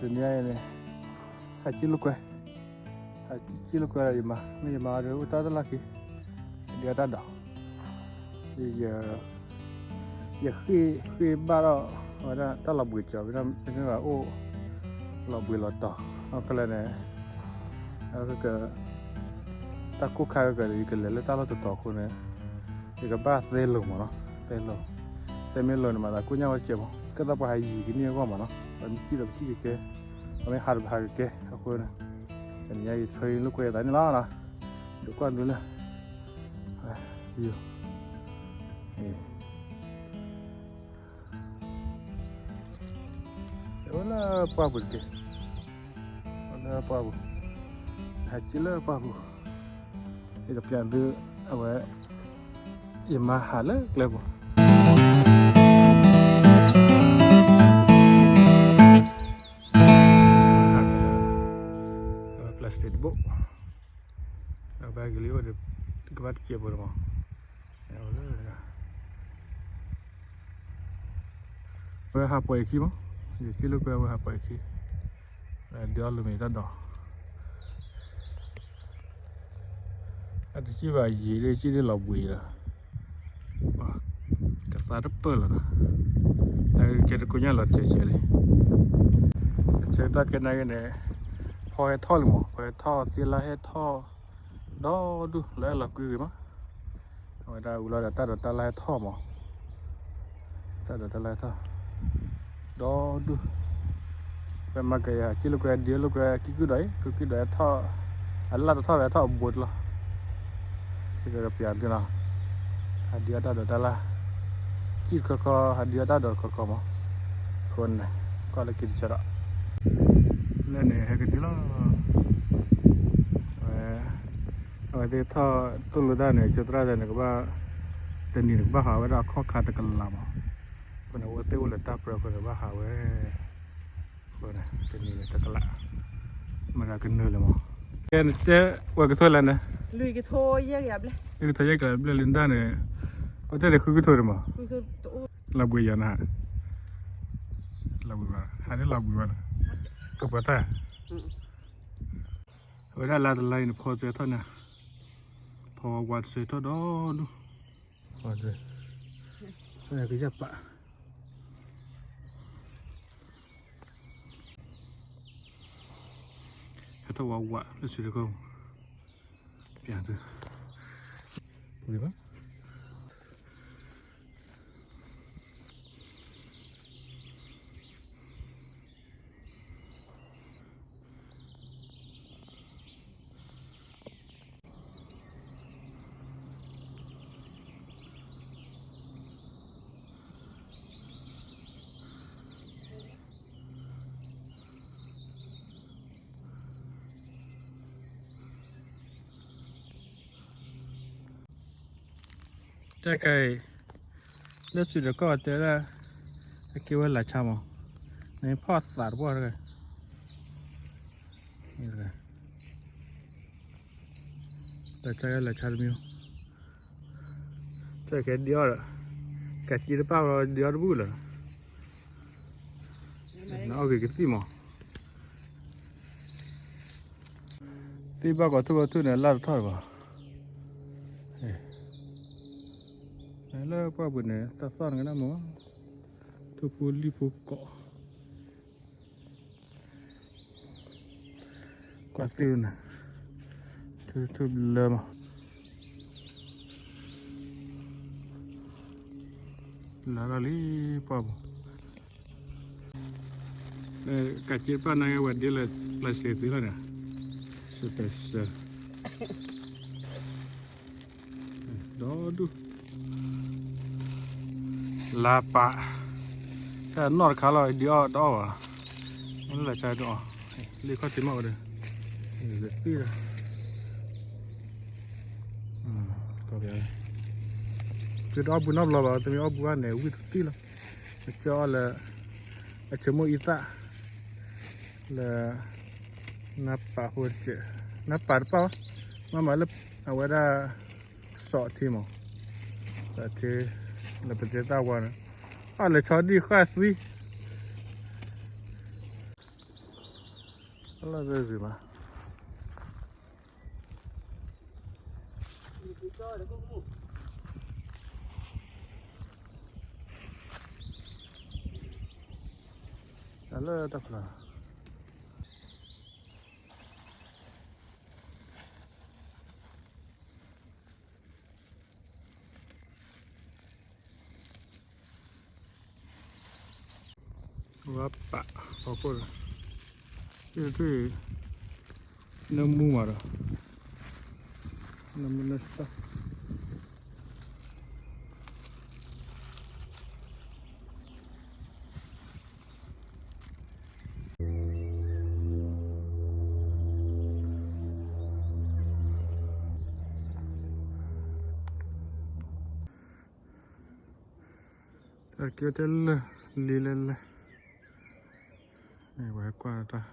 တနံၤအံၤန့ၣ် ဟးကံလိာ်ကွဲ, ဟးကံလိာ်ကွဲဒီးယမါ, မ့ၢ်ယမါဒီးအိၣ်တၢ်တလီၢ်ခံ, ဒုးအတၢ်ဒိး, ယ ယဃ့ၢ်ဃ့ၢ်ဘၣ်ထီၣ်ဝဲဒၣ်တၢ်လီၤဘှံးကီၤ, မ့ၢ်အိၣ်လီၤဘှံးလီၤတီၤ, အခဲလၢာ်န့ၣ် တၢ်ကိၢ်ခါကဒီး ယကလဲၤလၢတၢ်လီၢ်တတီၤအဃိန့ၣ် ယကဘၣ်သဲလိာ်မးနီၤ, သဲလိာ်, သဲမ့ၢ်လိာ်န့ၣ် မၤသးကိၢ်ညါဝဲတကဲးမး, ကဲသိးပှၤဟးယံၤကန့ၢ်အဂီၢ်မးနီၤ, ပှၤမ့ၢ်ကံၣ်ဒီးပကံၣ်ကကဲ, ပှၤမ့ၢ်ဟးဒီးပဟးကကဲ, အဃိန့ၣ် တနံၤအံၤယဆှၢလိာ်ကွဲယသးန့ၣ်လီၤ, ဒုးကွၢ်ဒုးလၢ ယိ အိၣ်လၢပှၢ်ပူၤတက့ၢ်, အိၣ်လၢပှၢ်ပူၤ, ဟဲက့ၤလၢပှၢ်ပူၤ, ယကပျးသုအဝဲ, ယမါဟးလၢကျဲပူၤ, plastic တဘိ, အဘၣ်ကလံၤအိၣ်ဒီး ကဘၣ်တစဲးဖိတမး, အဝဲဟးပှဲၤအခံမး, ယက့လိာ်ကွဲဝဲဟးပှဲၤအခံ, ဒုးအီၣ်လိာ်မ့ၢ်တၢ်ဒိး, အတစံၣ်ဘၣ်ယံာ်ဒ်စံၣ်ဒ်လီၤဘှံးလီၤ, ကသါတပၢၢ်လီၤနီၤ, ကဲတကိးညါလီၤစဲးစဲးလံ, ဆၢကတီၢ်ခဲနာ်က့န့ၣ် ဖီဟဲထီၣ်လံမး, ဖီဟဲထီၣ် သ့ၣ်လါဟဲထီၣ် ဒီဒူၣ် လၢအဲၣ်လီၤကွံဂ့ၤမး, အဝဲဒၣ်ဝံၤလီၤဒီးတၢ်ဒိးတၢ်လၢ်ဟဲထီၣ်မး, တၢ်ဒိးတၢ်လၢ်ဟဲထီၣ် ဒီဒူၣ်, ပမၤကယၤက့လိာ်ကွဲ ဒုးလိာ်ကွဲ ကံၢ်ကုၢ်ဒီးအံၤ ကံၢ်ကုၢ်ဒီးဟဲထီၣ်, အလၢ်တထီၣ်ဒီးဟဲထီၣ်အဘိတလီၤ, ကပျးသုနီၤ, ဟးဒုးအတၢ်ဒိးတၢ်လၢ်, ကံၢ်တခီခီ ဟးဒုးအတၢ်ဒိးတခီခီမး, အဃိန့ၣ် ကွၢ်လၢခံတဆၢဒီး လၢန့ၣ်ဟဲကဒုလီၤ, အဝဲသ့ၣ်ထီၣ်တိၢ်လိာ်တၢ်န့ၣ် ကၠိသရၣ်တၢ်န့ၣ် ကဘၣ်, တနံၤန့ၣ်ကဘၣ်ဟးဝဲဒၣ်အခီၣ်ခါတကလးမး, အဃိန့ၣ် အဝဲသ့ၣ်အိၣ်လၢတၢ်ပြၢအဃိန့ၣ် ဘၣ်ဟးဝဲ, အဃိန့ၣ် တနံၤန့ၣ်တကလး, မတၤကနၢၤလဲၣ်မး, ကဲနတဲဝဲကထိလဲၣ်န့ၣ်, လွံၢ်ကထိယဲၢ်ကယၤဘျဲၣ်, လွံၢ်ကထိယဲၢ်ကယၤဘျဲၣ်လံတၢ်န့ၣ်, အဝဲတဲန့ၣ်ဃုကထိန့ၣ်မး, လီၤဘှံးယၤနၤ, လီၤဘှံးဘၣ်, ဟးန့ၣ်လီၤဘှံးဘၣ်, ကပှဲၤတၢ် အဝဲဒၣ်လါတလါအံၤန့ၣ် ဖီစၢထီၣ်န့ၣ်, ဖီဝါဝါတစၢထီၣ်ဒီဒူၣ်, ကယၢ်ပာ်, ဟဲထီၣ်ဝါဝါလၢစၢတခီ, ပျးသု, ပူၤလံဘၣ် တၢ်ခဲအံၤ လၢစူးဒီးကီၢ်တဲဒၣ် အကဲဝဲလၢ်ဆါမး, နဖီၣ်သးတပှၢ်တဂၤ, တၢ်ဆါလၢ်ဆါတမံၤ, တၢ်ခဲဒံးအီၣ်ဒီး ကးက့တပၢ်ဝဲဒံးအီၣ်တဘူၣ်လၢၤ, နအီၣ်ဂ့ၤကသံၣ်မး, သ့ၣ်ဘၣ်ကီးထူၣ်ကီးထူၣ်န့ၣ် လၢ်တထီၣ်ဘၣ်, လၢပှၢ်ပူၤန့ၣ် တၢ်သီၣ်န့ၣ်ကနၣ်မး, ထူၣ်ဖိလံၣ်ဖိကိး, ကွၢ်သ့ၣ်န့ၣ်, ထူၣ်ထူၣ်ဘျၢမး, လၢ်ထီၣ်လံပှၢ်ပူၤ ကးက့တပၢ်န့ၣ်ဝဲဒ်လၢ ပျၢ်စ့သ့လီၤန့ၣ်, စဲးစဲး, ဒီဒူၣ်, လါပာ်, တၢ်နီၣ်တခါလီၤ ဒံးအီၣ်တအီၣ်ဘၣ်, လၢဆါတအီၣ်, လ့ၣ်ခီၣ်ထံးမးဝဲဒီး, သံလီၤ ကတအီၣ်ဘူးနီတဘျီဘၣ် တမ့ၢ်အီၣ်ဘူးဘၣ်န့ၣ် ဝံၣ်တသံလီၤ, အကၢအီၣ်လၢ အဆိကမိၣ်အံသၣ် လၢ နၢ်ပာ်ဃိတကဲး, နၢ်ပာ်တပၣ်ဘၣ်, မ့ၢ်မးလၢ အဝဲဒၣ် စီးထံမး, စီးထံ လၢပတဲတၢ်ဝါန့ၣ်, အလဲၤဆီဒံၣ်ဃၣ်သံ က လၢဂ့ၤဂ့ၤဘၣ်. တၢ်လၢတၢ်ဖျါ ဝဲပာ်ဖီခိၣ်ဒီး တထူၣ် နၢမူမးဒီး နၢမူနၢစၢ် တၢ်က့ၤတဲလၢ လံလဲၣ်လဲၣ် ဝဲကွၢ်တၢ်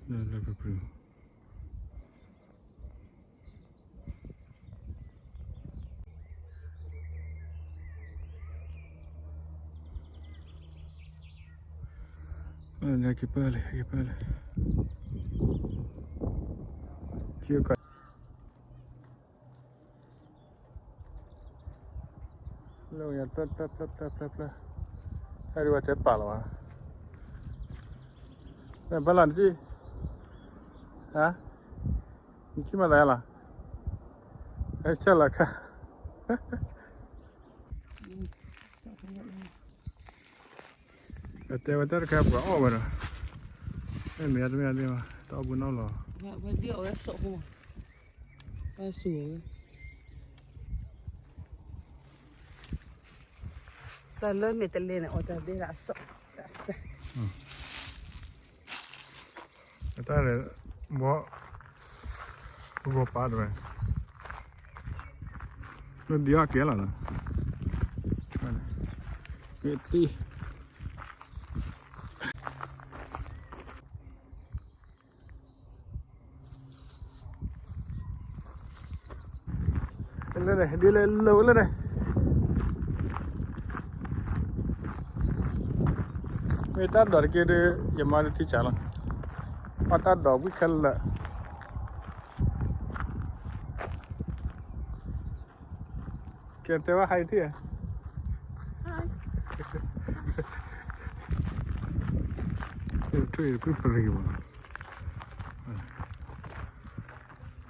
လၢလၢပပူၤ က့ၤပၢၢ်လဲၣ် က့ၤပၢၢ်လဲၣ် က့ၤက လၢယၤ ဖျၢၣ်ဖျၢၣ်ဖျၢၣ်ဖျၢၣ်ဖျၢၣ်ဖျၢၣ် ဟဲဒုးဝဲတဲပာ်လီၤဘၣ် ဘၣ်လီၤနကံၣ် ဟါ နကံၣ်မၤသးယါလီၤ ဟဲဆၢလီၤခါ အတဲဝဲတၢ်တခါပှၤအီၣ်ဝဲဒီး မ့ၢ်မ့ၢ်တမ့ၢ်တမ့ၢ်ဘၣ် တအီၣ်ပူၤနီၣ်လီၤ ဝဲဒ်အီၣ်ဝဲဆိးဖိ ဝဲဆိးဝဲ တၢ်လၢမ့ၢ်တလဲၤန့ၣ် အီၣ်တၢ်ဘဲဒၣ်အစီၣ် တၢ်စၢ် အတၢ်လဲၤ ဘီ ဘီပာ်တဝဲ လၢဒ်အီၣ်ကဲလီၤလီၤ မ့ၢ်တံၢ် လၢန့ၣ် ဒ်လဲၣ်လိၤလၢန့ၣ် မ့ၢ်တၢ်ဒိးတက့ၢ်ဒီး ယမၤတထံၣ်ဆးလီၤ အတၢ်ဒိးဝံၣ်ခဲလၢာ် ကဲတဲဝဲ ဟဲထံၣ် ထံၣ်ပှၤပရံၤဘၣ်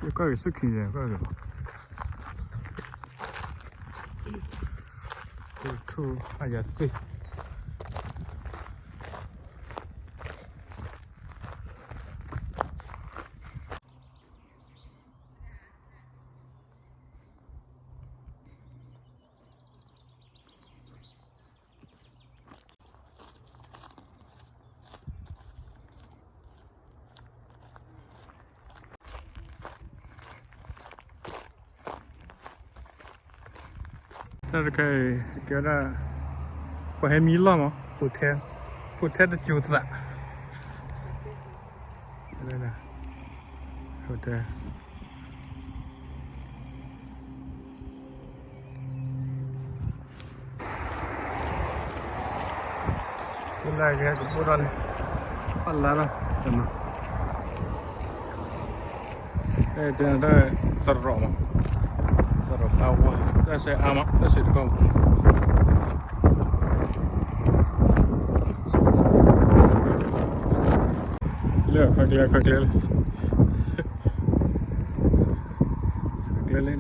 ယကွၢ်က့ၤဆူခံယဲ ကွၢ်က့ၤလီၤ ထူၣ်အယၤသ့ၣ် တၢ်တခါအံၤ ကဲဝဲဒၣ် ပှၤဟဲမံလီၢ်မး ဟိးထဲ ဟိးထဲတစိၤသး ဟိးထဲ လၢကဟဲကဘိၣ်ထီၣ်န့ၣ် ပလါထီၣ်တနီၤ တဲတၢ်သရိာ်မး သရိာ်ဖးဝါ တၢ်ဆဲးအါမး တၢ်ဆဲးတကီၢ်မး လၢခီကျဲ ခီကျဲလၢ ခီကျဲလၢ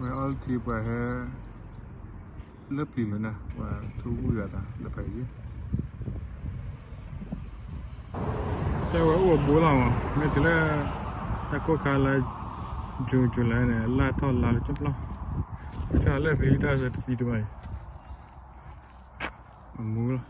ဝဲအီထံပှၤဟဲ လၢပျံၤမုၢ်နၤ ပှၤထူဝံၣ်အသးလၢဖဲအံၤ တဲဝဲအိၣ်အဘိလီၤမး မ့ၢ်တုၤလၢ တၢ်ကိၢ်ခါလါ June July န့ၣ် လၢထီၣ်လါလၢကၠိပျီ ကၠိလၢသံတၢ်စဲတသံတဘၣ်အံၤ အမူလီၤ လၢ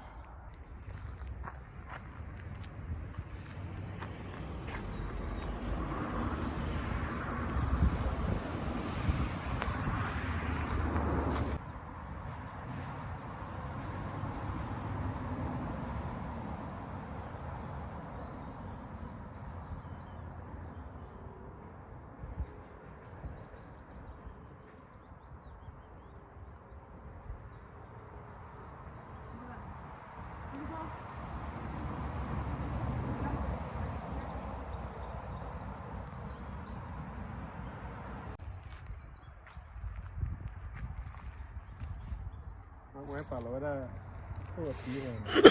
ဝဲပာ်လီၤဝဲဒၣ် အိၣ်အသံ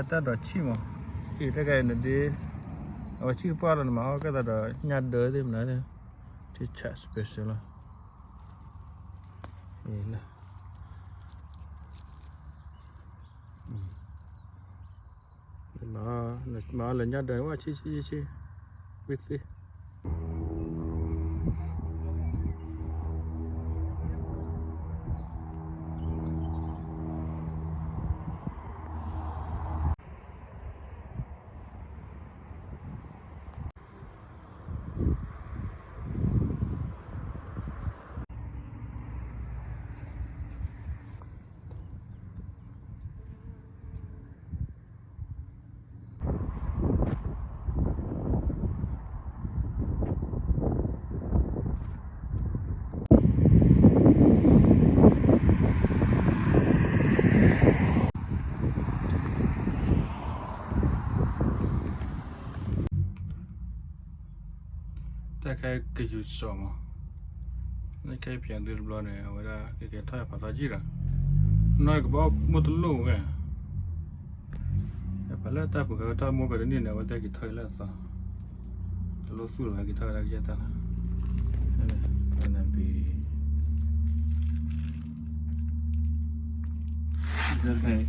န့ၣ် တၢ်ဒိးဆံၣ်မး, အ့ၣ် တၢ်ကဲနဒ့, အဝဲဆံၣ်ကပှၢ်လီၤ နမၤဟီၣ်ကဲသးဒီးညၣ်ဒၢသ့ၣ်မနုၤသ့ၣ်, ထံဆး special လီၤ, အ့ၣ် မၤလၢညၣ်ဒၢဝဲဆံဆံဆံ, ဝံသ့ၣ် တၢ်ခဲကယူၤစီၤမး, နခဲဖျဲးသုတဘျီန့ၣ် အဝဲဒၣ်ကကဲထီၣ်ဖးသီကံၢ်ဒီး, နီၢ်ကဘၣ်အိၣ်မိၢ်တလိၣ်ဝဲ, ပှၤလၢတၢ်ပူၤဃဲဝဲတၢ်မိၢ်ပှဲၤတန့ၢ်န့ၣ် အဝဲသ့ၣ်က့ၤထီၣ်က့ၤလၢအသီ, တလိၣ်သူၣ်လီၤ က့ၤထီၣ်ဝဲဒၣ်ကယဲၢ်တၢ်လီၤ, နဘ့ၣ်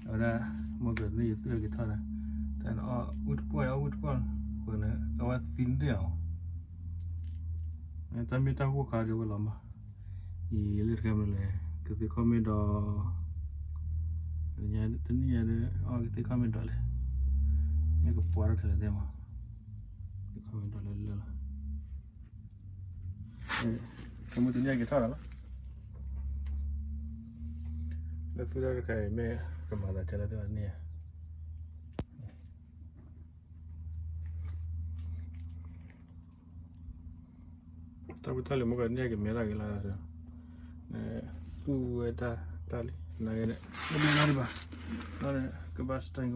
အဝဲဒၣ် မိၢ်ပှဲၤတန့ၢ်ယသူၣ်က့ၤထီၣ်ဒီး, တၢ်န့ၣ်အီၣ်ဝံၣ်တပှီၢ် ယအီၣ်ဝံၣ်တပှီၢ်လီၤ, အဃိန့ၣ် အဝဲသံန့ၢ်အီၤ, တၢ်မ့ၢ်တၢ်ဂိၢ်ခါဒ်ဝဲလီၤမး, ယလၢတခါမနုၤလဲၣ် ကသ့ comment ဒီး, တနံၣ်ညါဒီး အီၣ်ကသ့ comment ဒီးလဲၣ်, မ့ၢ်ကပှဲၤထီၣ်ခဲလၢာ်သ့ၣ်မး, ကသ့ comment ဒီးလၢလၢလီၤ. ကမူတန့ၢ်က့ၤထီၣ်ဒီးလီၤ, လၢသူၣ်ဒၣ်တခါအံၤ မ့ၢ်ကမၤသးထဲလၢသ့ၣ်န့ၣ်ဧါ, တၢ်ဖိတၢ်လံၤ မိၢ်ပှဲၤတန့ၢ်က့ၤမဲထီၣ်က့ၤလီၤ, သူၣ်ဝဲတၢ်တၢ်လံ နဂ့ၤန့ၣ် တမ့ၢ်နီတဘၣ်, ကဘၣ် stand က